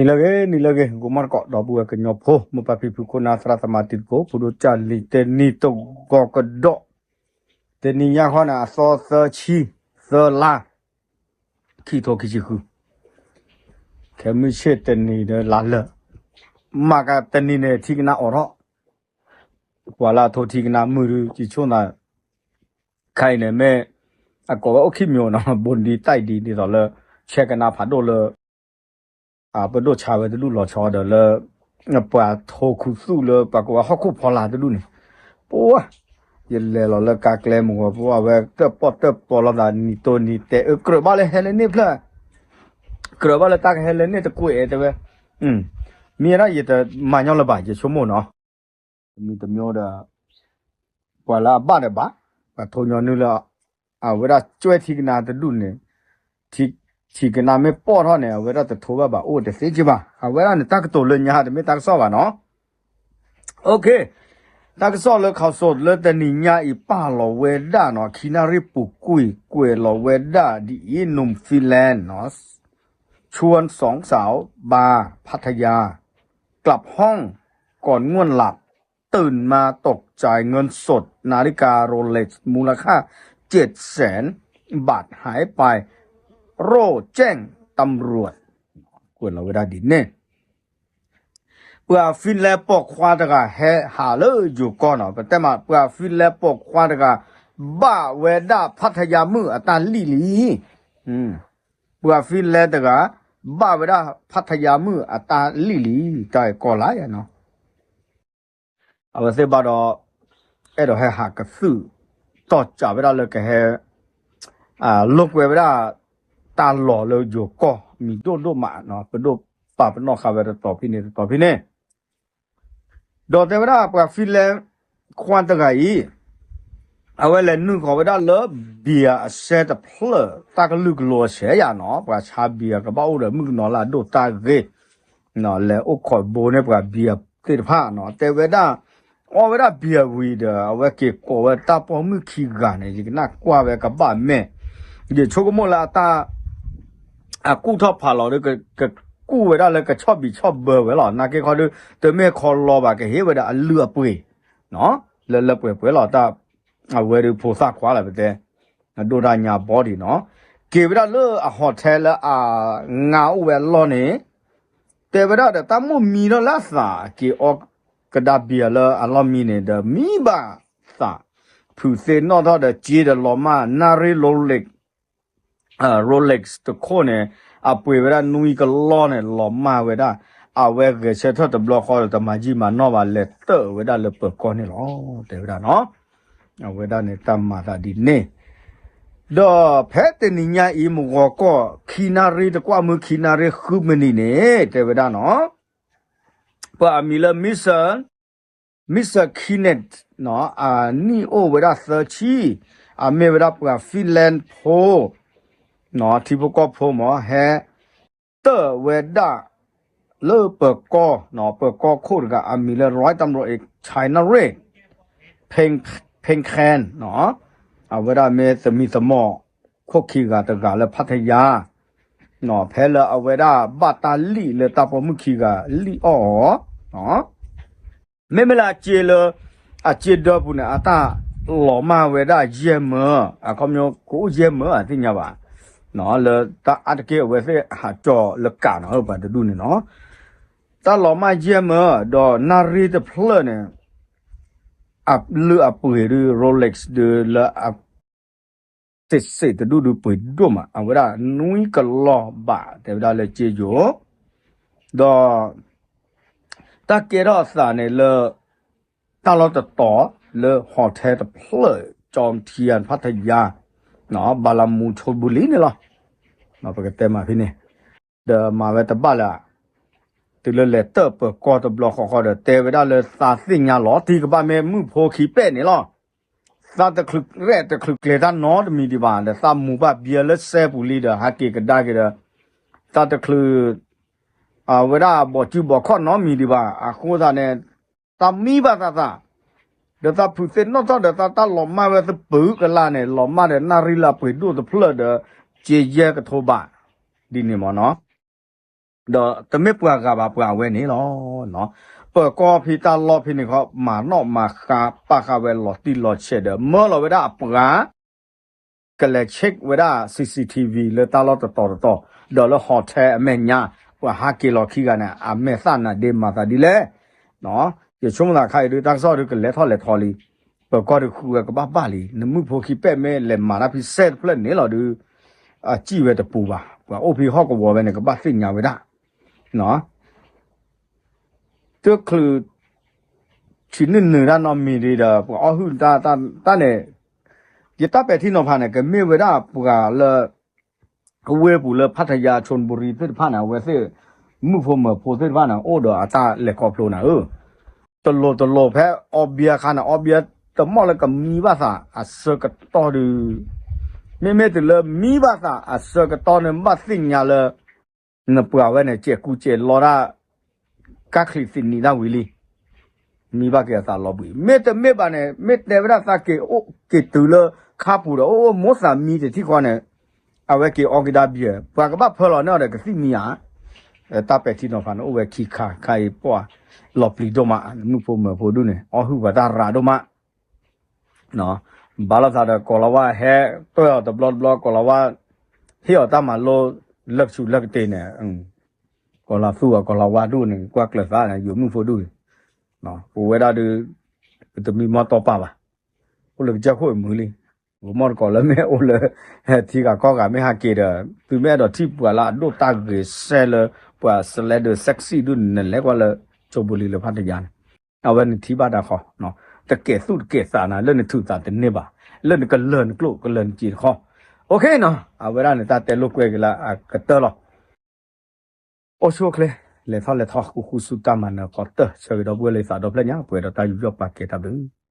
လၢဂ့ၤ နံၤလၢဂ့ၤ ကိးမီၢ်တကိး ဒီပုၢ်ဝဲၢ်ကညီဖိ မိၢ်ပၢ်ဖံဖု ခိၣ်နၢ်သရၣ်သမါတံၤသကိး ဖိဒိၣ်ကၢ်လံၤ တနံၤတဂီၤကဒီး, တနံၤညါခီန့ၣ် အသီသၢဆံ သၢလါ ခံထိခံဆံဃု, ခဲမုၢ်ဆ့ၣ်တနံၤဒီးလါလၢာ်, မၤကတနံၤန့ၣ် ထံကနါအိးထီၣ်, ပှၤလၢအထိထံကနါမုၢ်ဒုး ယဆိကမိၣ် ခဲအံၤန့ၣ်မ့ၢ် အကိးဝဲအိၣ်ခံမံၤနီၤ ဘိၣ်ဒံတၢ်ဒံ ဒ်သိးလၢ ဆဲကနါဖးဒိၣ်လၢ ပဒိၣ်ဆါဝဲတဒူၣ်လီၤဆီဒီးလၢ ပှၤထိခူသူၣ်လၢပှၤကိးဝဲဟီၣ်ခိၣ်ဖီလာ်တဒူၣ်န့ၣ်, ပှၤ ယလဲၤလီၤလၢကါကျဲမုၢ်ဂီၤ ပှၤအဝဲတၢၣ်ပီၣ်တၢၣ်ပီလီၤသး နံၤတိၢ်နံၤတဲာ် အကြၢးဘၣ်လၢဟဲလၢန့ၣ်ဖျၢၣ်, ကြၢးဘၣ်လၢတၢ်ကဟဲလၢန့ၣ်တကွဲးတဲဝဲ, မ့ၢ်ဒၣ်ယတမၤညီလၢၤဘၣ် ယဆိကမိၣ်နီၤ, တမံၤတမံၤဒီး ပှၤလၢအဘၣ်ဒီးဘၣ်, ပှၤထိညီနုၢ်လၢ အဝဲဒၣ်ကွဲထံကနါတဒူၣ်န့ၣ်, ထံကနါမ့ၢ်ပီၣ်ထီၣ်န့ၣ် အဝဲဒၣ်တထိဘၣ်ဘၣ် အိၣ်တသ့က့ဘၣ်. အဝဲဒၣ်န့ၣ် တၢ်ကတိၤလၢညါ တမ့ၢ်တၢ်ကစီၣ်ဘၣ်နီၤ. တၢ်ကစီၣ်လၢ ခီစိ လၢတနံၤညါအံၤ ပာ်လီၤဝဲဒၣ်နီၤ ခံနၣ်ရံၣ်ပူၤကွံာ် ကွဲးလီၤဝဲဒၣ်ဒ်အံၤ หนุ่มฟินแลนด์ ชวนสองสาวบาร์พัทยา กลับห้องก่อนง่วนหลับ ตื่นมาตกใจเงินสด นาฬิกาโรเล็กซ์ มูลค่า เจ็ดแสน บาทหายไป รีบแจ้งตำรวจ ကွဲးလီၤဝဲဒၣ်ဒ်န့ၣ် ပှၤ Finland ပိာ်ခွါတဂၤဟဲဟးလၢယိၤကီၢ်နီၤ, ပတဲမး ပှၤ Finland ပိာ်ခွါတဂၤ ဘၣ်ဝဲဒၣ် ဖးထယါမုၣ်အတၢ်လံၣ်လံ. ပှၤ Finland တဂၤ ဘၣ်ဝဲဒၣ် ဖးထယါမုၣ်အတၢ်လံၣ်လံ, တၢ်ကီလါယါနီၤ. အဝဲသ့ၣ်ဘၣ်ဒီး အဲၣ်ဒိးဟဲဟးကသုၣ် တီၢ်ကးဝဲဒၣ်လၢကဟဲ လိာ်ကွဲဝဲဒၣ် တၢ်လီၢ်လၢယိၤကီၢ် မံၤဒိၣ်ဒိၣ်မးနီၤ, ပဒိၣ်ပာ်ပနီၣ်ဃာ်ဝဲတတီၤဖဲန့ၣ် တတီၤဖဲန့ၣ် ဒီးတဲဝဲဒၣ်ပှၤ Finland ခွါတဂၤအံၤ အဝဲလဲၤနုာ်ဃီၤဝဲဒၣ်လၢ beer အစဲတဖျၢၣ် တၢ်ကလုာ်ကလိၤအစဲယါနီၤ, ပှၤဆါ beer ကဘၣ်အိၣ်ဒီးမုၣ်ကနီၤလၢအဒိၣ်တၢ်ဂ့ၤ လဲၤအိၣ်ခိးဘိန့ၢ်ပှၤ beer သ့ၣ်တဖၣ်နီၤ, တဲဝဲဒၣ် အီၣ်ဝဲဒၣ် beer ဝံၤဒီး အဝဲက့ၤကိးဝဲတၢ်ပိာ်မုၣ်ခံဂၤန့ၣ် ယကနၣ်ကွၢ်ဝဲကဘၣ်မဲာ်, ယဆိကမိၣ်လၢအတၢ် အကူၣ်ထီၣ်ဖးလီၤဒီး ကကူၣ်ဝဲဒၣ်လၢကဆီၣ်ဘံးဆီၣ်ဘၢဝဲလီၤ, နာ်က့ခီဒုး တမ့ၢ်ခီလီၤဘၣ် ကဟ့ၣ်ဝဲဒၣ်အလုၢ်အပှ့ၤ လၢလၢပှဲၤပှဲၤလီၤ, တၢ် အဝဲဒုးဖိသၣ်ခွါလီၤ ပတဲ အဒိၣ်တၢ်ညါဘီဒံးနီၤ, က့ၤဝဲဒၣ်လၢအ hotel လၢအငါအိၣ်ဝဲအလီၢ်န့ၣ်, တဲဝဲဒၣ်ဒီးတၢ်မိၣ်မံထီၣ်လၢအသး က့ၤအီကဒါ beer လၢအလီၢ်မံန့ၣ်ဒီး မံဘၣ်သး ဖုးသ့ၣ်နီၣ်ထီၣ်ဒီး စ့ဒီးလီၤမၢ် နၣ်ရံၣ် Rolex Rolex တခိၣ်န့ၣ် အပှ့ၤဝဲဒၣ်နွံကလီၢ်န့ၣ် လီၤမၢ်ဝဲဒၣ်, အဝဲဂဲၤဆၢထၢၣ်တဘျီဃီဒီး တမၤယံာ်မၤနီၢ်ဘၣ် လဲၤတၢၣ်ဝဲဒၣ်လၢပၢၤကီၢ်န့ၣ်လီၤ တဲဝဲဒၣ်နီၤ, အဝဲဒၣ်န့ၣ်တၢ်မၤသးဒ်န့ၣ်, ဒီးဖဲတနံၤညါအံၤ မုၢ်ဂီၤကီၢ် ခံနၣ်ရံၣ်တကွၢ်မုၢ် ခံနၣ်ရံၣ်ဃုမံးနံးန့ၣ် တဲဝဲဒၣ်နီၤ, ပှၤအမံၤလၢ Mr Mr Kenneth နီၤ အနံၣ်အိၣ်ဝဲဒၣ်သၢဆံ, အမ့ၢ်ဝဲဒၣ်ပှၤ Finland ဖိ, နီၤ ထံဖိကီၢ်ဖိမ့ၢ် ဟဲ တၢၣ်ဝဲဒၣ် လၢပၢၤကီၢ်, ပၢၤကီၢ်ခိၣ်တဂၤ အမံၤလၢ ร้อยตำรวจเอก ชัยนเรศ เพ็งแคน နီၤ, အဝဲဒၣ်မ့ၢ်သမံသမိး ခိၣ်ခံဂၤတဂၤလၢဖးထယါ, နီၤ ဖဲလၢအဝဲဒၣ်ဘၣ်တၢ်လံၣ်လၢတၢ်ပိာ်မုၣ်ခံဂၤလံၣ်အီၣ်အီၤ, မ့မ့ၢ်လၢအစ့လၢ အစ့ဒၢပူၤန့ၣ် အတၢ်လီၤမၢ်ဝဲဒၣ်ယဲၢ်မၢ, အခီပညီကအိၣ်ယဲၢ်မၢအသ့ၣ်ညါဘၣ်, နီၤ လၢတၢ်အါတက့ၢ်အဝဲသ့ၣ်ဟးကၠီၤလၢကးနီၤ ပှၤတဒူၣ်န့ၣ်နီၤ, တၢ်လီၤမၢ်ယဲၢ်မၢ, ဒီးနၣ်ရံၣ်တဖျၢၣ်န့ၣ် အလုၢ်အပှ့ၤဒုး Rolex ဒုးလၢအ စ့းစ့းတဒူၣ်ဒုးပှ့ၤဒိၣ်မး အဝဲဒၣ်နွံကလီၢ်ဘး တဲဝဲဒၣ်လၢစ့ယိၤ, ဒီး တၢ်ကဲထီၣ်အသးန့ၣ်လၢ တၢ်လီၢ်တတီၤလၢ hotel တဖျၢၣ် ကၠီထံယါ ဖးထယါ ဘၤလမူ ဆိဘူလံန့ၣ်လီၤ. ပကတဲမးဖဲန့ၣ် ဒီးမၤဝဲတဘၣ်လၢၤ တုၤလၢလဲၤတၢၣ်ပၢၤကီၢ်တဘျီဃီဃီဒီး တဲဝဲဒၣ်လၢသးသ့ၣ်ညါလီၤတံၢ်ကဘၣ်မ့ၢ်မုၣ်ဖိခံပဲာ်န့ၣ်လီၤ. သးတချုးရဲၣ်တချုးကျဲၤတၢ်နီတမံၤဒံးဘၣ် ဒီးသးမူၤဘၣ်ဘံလၢစဲပူၤလံဒီး ဟးက့ၤကဒါက့ၤဒီး သးတချုး အဝဲဒၣ်ဘီးစုဘီးခီၣ်နီတမံၤဒံးဘၣ် အဃိသတးန့ၣ် သးမံဘၣ်သးသး ဒီးသးဖုးသ့ၣ်နီၣ်ထီၣ်ဒီးသးတၢ်လီၤမၢ်ဝဲသပၢၤကလာ်န့ၣ် လီၤမၢ်ဒီးနၣ်ရံၣ်လၢအပှ့ၤဒိၣ်တဖျၢၣ်ဒီး စ့ယဲၢ်ကထိဘး ဒ်န့ၣ်မ့ၢ်နီၤ. ဒီးတမ့ၢ်ပှၤဂၤဘၣ် ပှၤအဝဲန့ၣ်လီၤ. ပၢၤကီၢ်ဖဲတၢ်လီၢ်ဖဲန့ၣ်ခီ မၤနီၣ်မၤဃါပာ်ဃာ်ဝဲလီၤတံၢ်လီၤဆဲးဒီး မၢလီၤဝဲဒၣ်အပှၤ ကလဲၤ check ဝဲဒၣ် C C T V လၢတၢ်လီၢ်တတီၤတတီၤ, ဒီးလၢ hotel အမဲာ်ညါ ပှၤဟးက့ၤလီၤခံဂၤန့ၣ် အမဲာ်သၣ်နၤဒ့မၤသးဒ်လဲၣ်. ယဆိကမိၣ်သးခါအံၤဒုး တၢ်ကစီၣ်ဒုးကလဲၤထီၣ်လဲၤထီလံ, ပၢၤကီၢ်ဒုးဃုဝဲကဘၣ်ဘၣ်လံ, နမုၣ်ဖိခံပဲာ်မ့ၢ်လဲၤမၤတၢ်ဖဲစဲတဖျၢၣ်န့ၣ်လီၤဒုး အစံၣ်ဝဲတပူၤဘၣ်, ပှၤအိၣ်ဖဲဟီၣ်ကဝီၤဝဲန့ၣ် ကဘၣ်သ့ၣ်ညါဝဲဒၣ် တချုး ဆံးနုာ်နုာ်တၢ်နီတမံၤဒံးဒီး ပှၤအီၣ်ဟုၣ်တၢ်န့ၣ်, ယတၢ်ပဲာ်ထံနီၤဖးန့ၣ် ကမ့ၢ်ဝဲဒၣ်ပှၤလၢ အဝ့ၢ်ပူၤလၢ ဖးထယါ ချိုဘိရီ သ့ၣ်တဖၣ်န့ၣ် အဝဲသ့ၣ် မုၣ်ဖိမၢၤဖိသ့ၣ်တဖၣ်န့ၣ် အိၣ်ဒီးအတၢ်လဲၤခီဖျိနၤဧၢ, တလိၤတလိၤဖဲအီဘံခါန့ၣ် အီဘံတမီၢ်လၢကမံဘၣ်သးအဆၢကတီၢ်ဒုး, မ့မ့ၢ်တုၤလၢမံဘၣ်သးအဆၢကတီၢ်န့ၣ် ဘၣ်သ့ၣ်ညါလၢ နပှၤဝဲန့ၣ် စဲးကူစဲးလီတၢ် ကၢ်ချံးသ့ၣ်နံၤတၢ်ဝံၤလံ, မံဘၣ်က့ၤအသးလီၤဘှံး, မ့တမ့ၢ်ဘၣ်န့ၣ် မ့ၢ်တဲဝဲဒၣ်သးက့ၤအိၣ်က့ၤတုၤလၢခါပူၤဒီး အိၣ်အိၣ်မိၢ်သးမံတထံၣ်ဃီန့ၣ် အဝဲက့ၤအီကဒါဘံၣ်, ပှၤကဘၣ်ဖၢလီၤန့ၢ်အီၤဒီးကသံၣ်မံဧါ, တၢ်ပဲာ်ထံနီၤဖးန့ၣ် အိၣ်ဝဲခံခါ, ခါအံၤပှၤလီၤပျံၤဒိၣ်မး, မုၣ်ဖိမၢၤဖိဒုန့ၣ် အီၣ်ဟုၣ်ပှၤတၢ်ရးဒိၣ်မး ဘၣ်လိာ်သးဒီး ကီၤလၤဝါဟဲတွဲၢ်အီၤတဘျီတဘျီ, ကီၤလၤဝါဟ့ၣ်အီၤတၢ်မၤလိ လၢကဆူးလၢကတ့ၢ်န့ၣ်, ကီၤလၤသူအီၤ ကီၤလၤဝါဒိၣ်န့ၣ် ကွၢ်ကျၢၤသးန့ၣ် ယိၤမုၣ်ဖိဒုန့ၣ်, ပဝဲဒၣ်ဒုး ပတမံမီၢ်တီပာ်ဘၣ်, အိၣ်လၢကစၢၢ်ခိၣ်အမုာ်လံ, ပမီၢ်တကိးလၢမ့ၢ်အိၣ်လၢ ထံဂၤကီၢ်ဂၤမ့ၢ်ဟးက့ၤဒီး သုမ့ၢ်အဲၣ်ဒိးထံၣ်ပှၤလၢအဒိၣ်တၢ်ဂ့ၤစဲလၢ ပှၤ celebrity sexy ဒုန့ၣ် နလဲၤကွၢ်လၢ ချိုဘိရီ လၢဖးထယါန့ၣ်, အဝဲန့ၣ်ထံၣ်ဘၣ်တၢ်ဃီ, တကဲာ်သူၣ်တကဲာ်သးနၤ လၢနထုးသးတန့ၢ်ဘၣ်, လၢနကလၢၢ်နကျိၣ်ကလၢၢ်နစ့တခီ, အဝဲဒၣ်န့ၣ် တၢ်တဲလိာ်ကွဲက့ၤလၢအကတၢၢ်လီၤ. အိၣ်ဆူၣ်အိၣ်ချ့, လဲၤထီၣ်လဲၤထီ ဃူဃူဆူတၢ်မၤနၢၤကီးတၢၢ် ဆၢဂ့ၤဒီပုၢ်ဝဲၢ်လၢသးဒီဖျၢၣ်ညါ ပှဲၤဒီးတၢ်ယူးယီၣ်ပာ်ကဲတၢ်ဘျုး